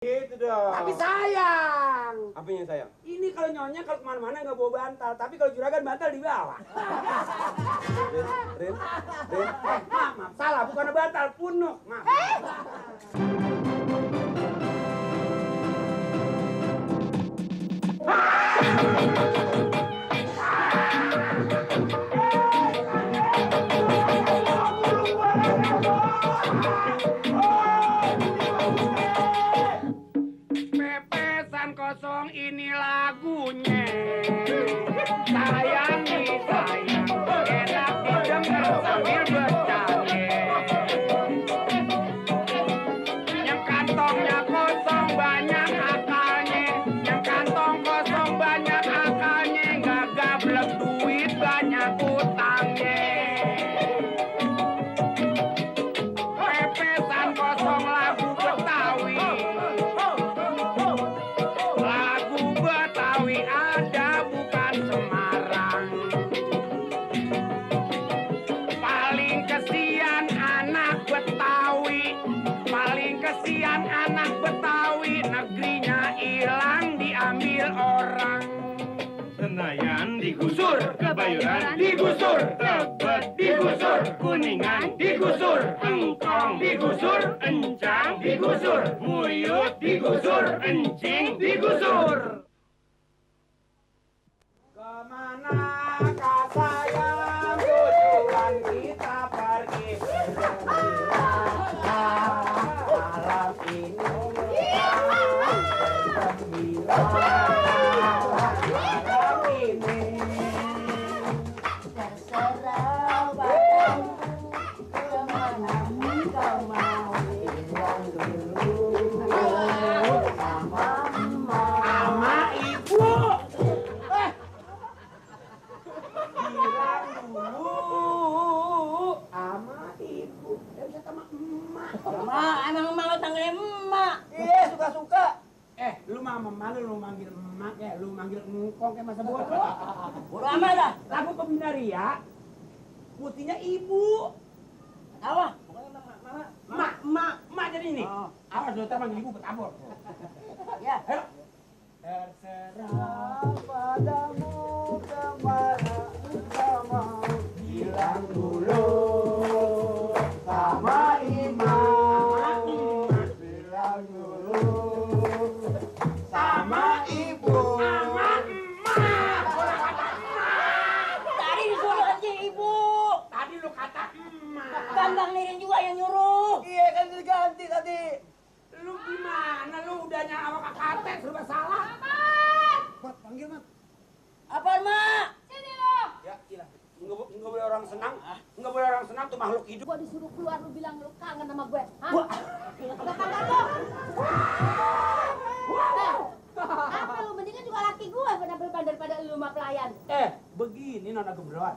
Gitu dong. Tapi sayang. Apanya sayang? Ini kalau nyonya kalau kemana-mana nggak bawa bantal, tapi kalau juragan bantal dibawa. Rin. Maaf, salah, bukan bantal, punuk. Maaf. Pepesan kosong ini lagunya. Sayang nih sayang, enak didengar sambil bercanda. Yang kantongnya kosong banyak akalnya, yang kantong kosong banyak akalnya, nggak gablek duit banyak utangnya. Pepesan kosong lagu Betawi. Lagu Betawi ada bukan Semarang. Paling kesian anak Betawi, paling kesian anak Betawi, negerinya hilang diambil orang. Senayan digusur, Kebayoran digusur, Tebet digusur, Kuningan digusur, Engkong digusur, Encang digusur, Muyut digusur, Encing digusur. Kemanakah sayang tujuan kita pergi malam ini malam ini Terserah padamu kemana kau mau hilang dulu sama emak. sama ibu. Bilang dulu sama ibu. Bisa sama emak. Emak, emang emak lo tangganya emak. Iya, suka-suka. Lu mah malu lu manggil emak ya, lu manggil ngkong kayak masa bodoh. Bodo amat dah. Lagu pembinaria, putihnya ibu. Apa? Pokoknya Emak jadi ini. Awas lu ntar manggil ibu ketabur. ya. Ayo. Terserah padamu kemana engkau mau, bilang dulu sama imam, bilang dulu sama ibu, sama emak. Tadi disuruh aja ibu. Tadi lu kata emak. Bambang Nirin juga yang nyuruh. Iya kan diganti tadi. Lu gimana? Lu udah nyawa kakak serba salah. Mat, panggil Mat. Apaan, Mak? Sini lo. Ya, gila. Enggak boleh orang senang. Enggak boleh orang senang tuh makhluk hidup. Gua disuruh keluar, lu bilang lu kangen sama gue. Hah? Wah. Udah kangen lu. Apa lu mendingan juga laki gue benar-benar daripada lu sama pelayan. Begini Nona Gebrot.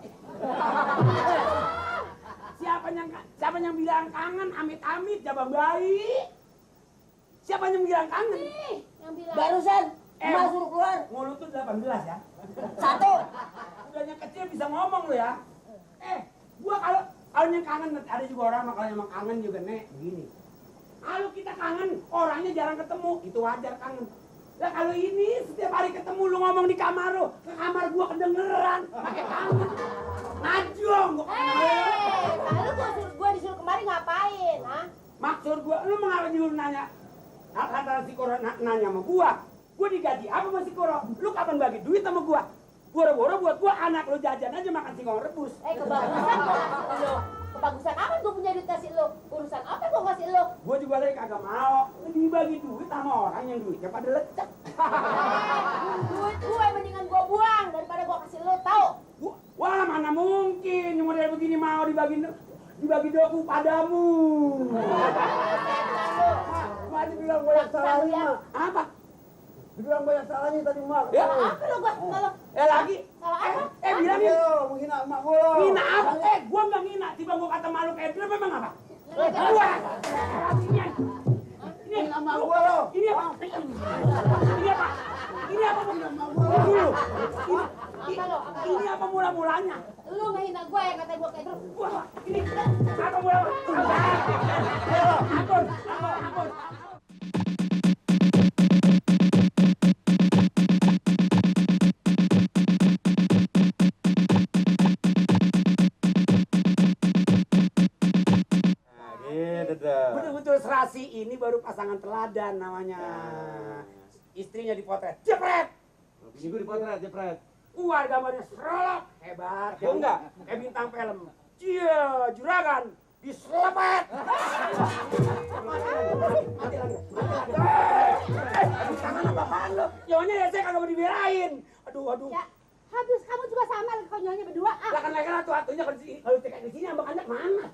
Siapa yang bilang kangen? Amit-amit jabang bayi. Siapa yang bilang kangen? Nih, yang bilang. Barusan emak suruh keluar. Mulut tuh 18 ya. 1. Udahnya kecil bisa ngomong lu ya. Gua kalau yang kangen ada juga orang kalau emang kangen juga nek begini. Kalau kita kangen orangnya jarang ketemu, itu wajar kangen. Lah kalau ini setiap hari ketemu lu ngomong di kamar lu, ke kamar gua kedengeran, pakai kangen. Najong gua kangen. Lalu gua disuruh kemari ngapain, ha? Maksud gua lu mengapa nyuruh nanya? Antara si Koro nanya sama gua digaji apa sama si Koro? Lu kapan bagi duit sama gua? Boro-boro buat gua anak lu jajan aja makan singkong rebus. Kebagusan gua kasih lu. Kebagusan apa gua punya duit kasih lu? Urusan apa gua kasih lu? Gua juga lagi kagak mau dibagi duit sama orang yang duitnya pada lecek. Duit gue mendingan gua buang daripada gua kasih lu, tahu? Wah, mana mungkin yang model begini mau dibagi doku padamu. Mak dibilang banyak salahnya. Apa? Dibilang banyak salahnya tadi Mak. Ya, Apa lu gua kalau lagi. salah apa? Bilangin. Menghina emak gua. Ngina apa? Gua nggak ngina. Tiba gua kata malu kayak dia memang apa? Gua. Ini Emak gua lo. Ini apa? Ini apa? Ini apa? Dulu. Ini apa mula-mulanya? Lu ngehina gue yang kata gue kayak terus. Wah, ini apa mula? Ampun. pasangan teladan namanya. Istrinya dipotret, jepret. Bini gue dipotret, jepret. Keluar gambarnya serolok, hebat. Oh, enggak? Kayak bintang film. Cia, juragan diselepet. Mati lagi. Aduh, tangan apaan lo? Nyonya ya saya kagak mau dibelain. Aduh. Ya, habis kamu juga sama lagi konyolnya berdua. Ah, Lah kan leher atuh-atuhnya kalau cekek di sini ambak-ambak mana?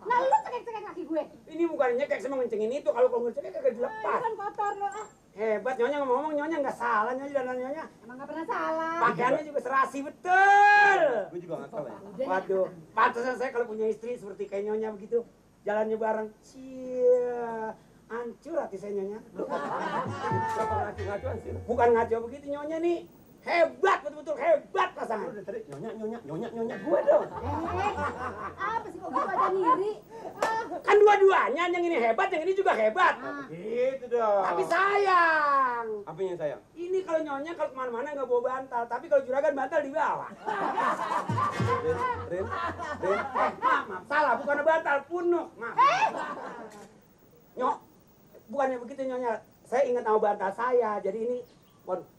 nah lu cekek-cekek kaki gue. Ini bukan nyekek, saya mau ngencengin itu. Kalau ngecekek kagak Ah, dilepas. kan kotor lo. Ah, Hebat nyonya ngomong-ngomong, nyonya nggak salah nyonya dan nyonya. emang gak pernah salah. Pakaiannya juga serasi betul. Gue juga nggak salah ya. Udah nih. Waduh, pantesan saya kalau punya istri seperti kayak nyonya begitu, jalannya bareng. Cia, hancur hati saya nyonya. Kenapa ngaco-ngacoan sih? Bukan ngaco begitu nyonya nih. Hebat, betul-betul hebat pasangan. Udah tadi nyonya gue dong. Apa sih kok gitu aja ngiri? Ah, Kan dua-duanya, yang ini hebat, yang ini juga hebat. ah. Gitu dong. Tapi sayang. Apanya sayang? Ini kalau nyonya kalau kemana-mana nggak bawa bantal, tapi kalau juragan bantal dibawa. Rin. Maaf, salah, bukan bantal, punuk. Maaf. Nyok, bukannya begitu nyonya. Saya ingat nama bantal saya, jadi ini,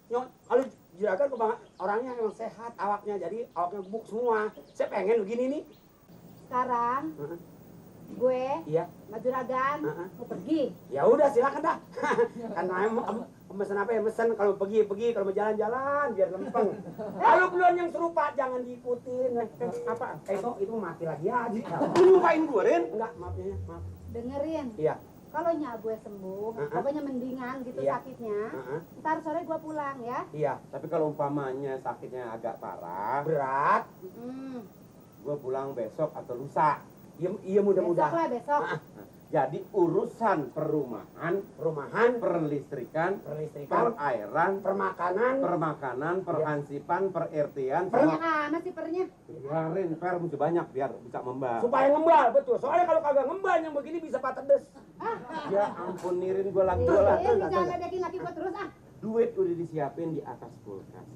nyok, kalau juragan kebanyakan orangnya memang sehat, awaknya, jadi awaknya gebuk semua. Saya pengen begini nih. Sekarang Heeh. gue Iya, sama juragan Heeh. mau pergi. ya udah silakan dah. Kan mesen apa ya, mesen kalau pergi, kalau mau jalan-jalan biar lempeng. Kalau belum yang serupa jangan diikutin. Apa? Itu mati lagi aja. Lu lupain gue, Rin. Enggak, maaf. Dengerin. Iya. Kalau nya gue sembuh, Heeh. pokoknya mendingan gitu Iya. sakitnya. Heeh. Ntar sore gue pulang ya. Iya. Tapi kalau umpamanya sakitnya agak parah, Berat. Hmm. gue pulang besok atau lusa. Iya Besok mudah-mudahan. lah besok. Heeh. Jadi urusan perumahan, Perumahan, perlistrikan, perlistrikan, perairan, permakanan, permakanan, perhansipan, perertian, Banyak sama amat sih pernya. biarin per mesti banyak biar bisa membah. supaya ngembal betul. Soalnya kalau kagak ngembal yang begini bisa patedes. Ya ampun Nirin, gue lagi Bisa ledekin laki gue terus ah. duit udah disiapin di atas kulkas.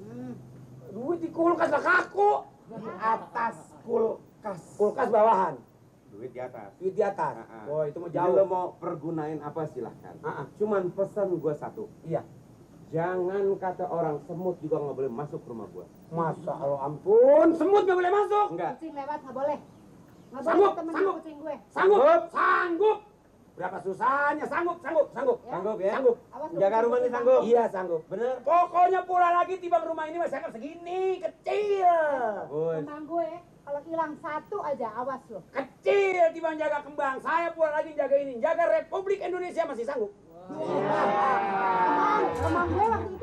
Duit di kulkas lah kaku. Di atas kulkas. Kulkas bawahan, Duit di atas. duit di atas. Ah. Oh itu mah Jadi lo jauh. mau pergunain apa silahkan. Ah. Cuman pesan gue satu. Iya. Jangan kata orang semut juga nggak boleh masuk rumah gue. Masa Allah ampun, semut gak boleh masuk. Enggak. Kucing lewat nggak boleh. Nggak boleh Sanggup, temenin sanggup. kucing gue. Sanggup. Berapa susahnya, sanggup. Ya. Sanggup ya? Sanggup. Awas Jaga kucing rumah gue nih sanggup. Iya sanggup. Bener? Pokoknya pulang lagi tiba rumah ini masih akan segini, kecil. Bagus. Kembang gue kalau hilang satu aja awas lo. Kecil tiba jaga kembang. Saya pulang lagi jaga ini, jaga Republik Indonesia masih sanggup. Kembang gue waktu